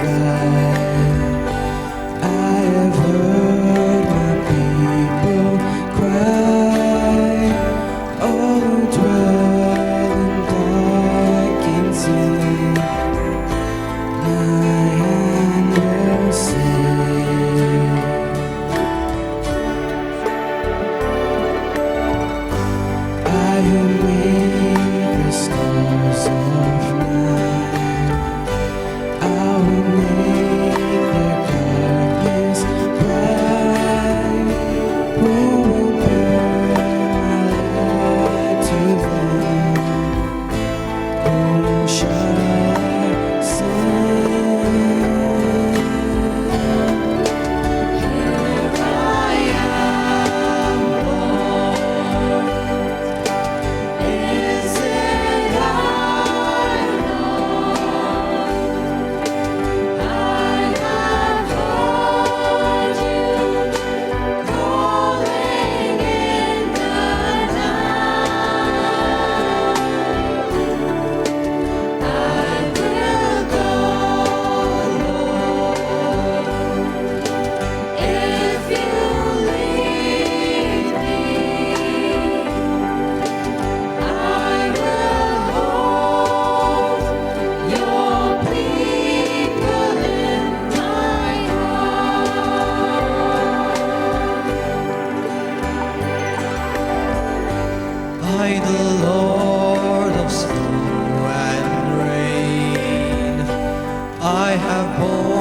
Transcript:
cry. I have heard my people cry, all who dwell in dark and sin. My hand will save. I who made the stars of night, I will make their darkness bright. Who will bear my light to them? Whom shall I send? Here I am, Lord. Is it I, Lord? I have heard you calling in the night. I will go, Lord, if you lead me. I will hold your people in my heart. I, the Lord of snow and rain, I have borne